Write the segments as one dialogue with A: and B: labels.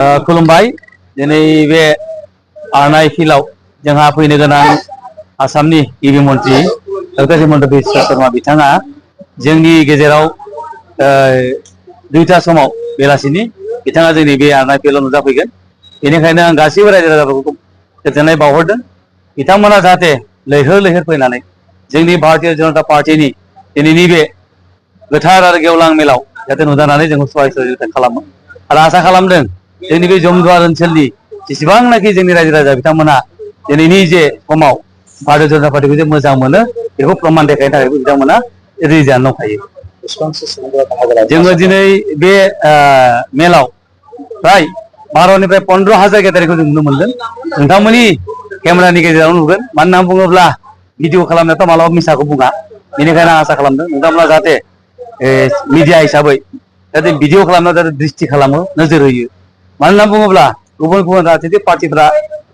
A: खुलुमबाय दिनै बे आरनाय फिल्डआव जोंहा फैनो गोनां आसामनि गिबि मन्त्रि डक्टर हिमन्त बिश्व शर्मा बिथाङा जोंनि गेजेराव दुइथा समाव बेलासिनि बिथाङा जोंनि बे आरनाय फिल्डआव नुजाफैगोन। बेनिखायनो आं गासैबो रायजो राजाफोरखौ गोजोननाय बावहरदों। बिथांमोना जाहाथे लैहोर लैहोर फैनानै जोंनि भारतीय जनता पार्टीनि दिनैनि बे गोथार आरो गेवलां मेलाव जाहाथे नुजानानै जोंखौ सहाय सहযোगिता खालामो आरो आसा खालामदों जोंनि बे जमदुवार ओनसोलनि जेसेबांनाखि जोंनि रायजो राजा बिथांमोना दिनैनि जे समाव भारतीय जनता पार्टीखौ जे मोजां मोनो बेखौ प्रमान देखायनो थाखाय बिथांमोना रेडि जानानै दंखायो। जोङो दिनै बे मेलाव फ्राय 12निफ्राय 15,000 गेटारिखौ जों नुनो मोनगोन। नोंथांमोननि केमेरानि गेजेराव नुगोन। मानो होनना बुङोब्ला भिडिअ खालामनायाथ' मालाबा मिसाखौ बुङा। बेनिखायनो आं आसा खालामदों नोंथांमोना जाहाथे मिडिया हिसाबै जाहाथे भिडिअ खालामना जाहाथे दृष्टि खालामो, नोजोर होयो। मानो होनना बुङोब्ला गुबुन गुबुन राजनीतिक पार्टिफ्रा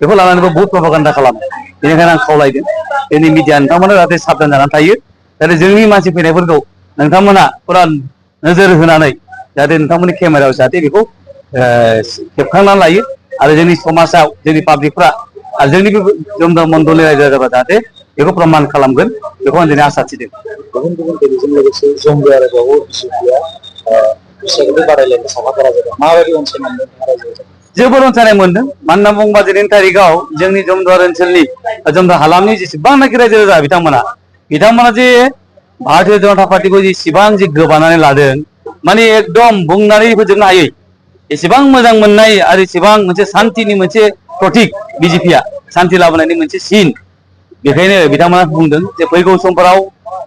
A: बेखौ लानानैबो बहुत प्रपागान्डा खालामो। बेनिखायनो आं खावलायदों जोंनि मिडिया नोंथांमोना जाहाथे साबधान जानानै थायो। जाहाथे जोंनि मानसि फैनायफोरखौ नोंथांमोना फुरा नोजोर होनानै जाहाथे नोंथांमोननि केमेरायाव जाहाथे बेखौ खेबखांनानै लायो आरो जोंनि समाजाव जोंनि पाब्लिकफ्रा आरो जोंनि जमदुवार मण्डलनि रायजो राजाफ्रा जाहाथे बेखौ प्रमान खालामगोन बेखौ आं दिनै आसा थिदों।
B: गुबुन गुबुन गेलेजों लोगोसे जमदुवारावबो बिजेपिआ बिसायख'थि बादायलायनो साखाफारा जादों। माबायदि अनसायनाय मोनदों रायजो राजाखौ?
A: जोबोर अनसायनाय मोनदों। मानो होनना बुङोबा दिनैनि थारिखआव जोंनि जमदुवार ओनसोलनि जमदुवार हालामनि जेसेबांनाखि रायजो राजा बिथांमोना जे भारतीय जनता पार्टीखौ जेसेबां जे गोबानानै लादों माने एकदम बुंनानै फोजोबनो हायै एसेबां मोजां मोननाय आरो एसेबां मोनसे सान्थिनि मोनसे प्रतीक बिजेपिआ सान्थि लाबोनायनि मोनसे सिन। बेखायनो बिथांमोना बुंदों जे फैगौ समफोराव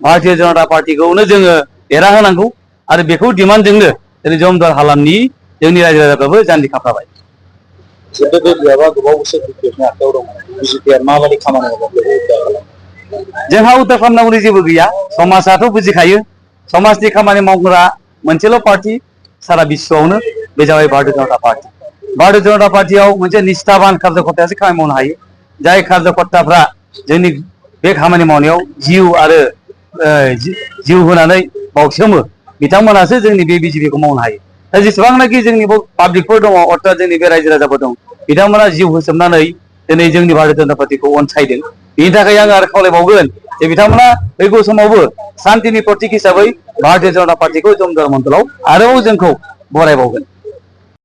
A: भारतीय जनता पार्टीखौनो जोङो देरहाहोनांगौ आरो बेखौ डिमान्डजोंनो दिनै जमदुवार हालामनि जोंनि रायजो राजाफ्राबो जान्जि खाफ्राबाय।
B: बिजेपिआ गोबाव बोसोर बिजेपिनि आखायाव दङ। बिजेपिआ माबायदि खामानि मावगोन बेखौ उद्धार खालामो?
A: जोंहा उद्धार खालामनांगौनि जेबो गैया। समाजाथ' बुजिखायो समाजनि खामानि मावग्रा मोनसेल' पार्टी सारा बिश्वआवनो बे जाबाय भारतीय जनता पार्टी। भारतीय जनता पार्टीआव मोनसे निष्ठाबान कार्यकर्तायासो खामानि मावनो हायो। जाय कार्यकर्ताफ्रा जोंनि बे खामानि मावनायाव जिउ होनानै बावसोमो बिथांमोनासो जोंनि बे बिजेपिखौ मावनो हायो। दा जेसेबांनाखि जोंनि पाब्लिकफोर दङ अर्थात जोंनि बे रायजो राजाफोर दं बिथांमोना जिउ होसोमनानै दिनै जोंनि भारतीय जनता पार्टीखौ अनसायदों। बेनि थाखाय आं आरो खावलायबावगोन जे बिथांमोना फैगौ समावबो शान्तिनि प्रतीक हिसाबै भारतीय जनता पार्टीखौ जमदुवार मण्डलाव आरोबाव जोंखौ बरायबावगोन।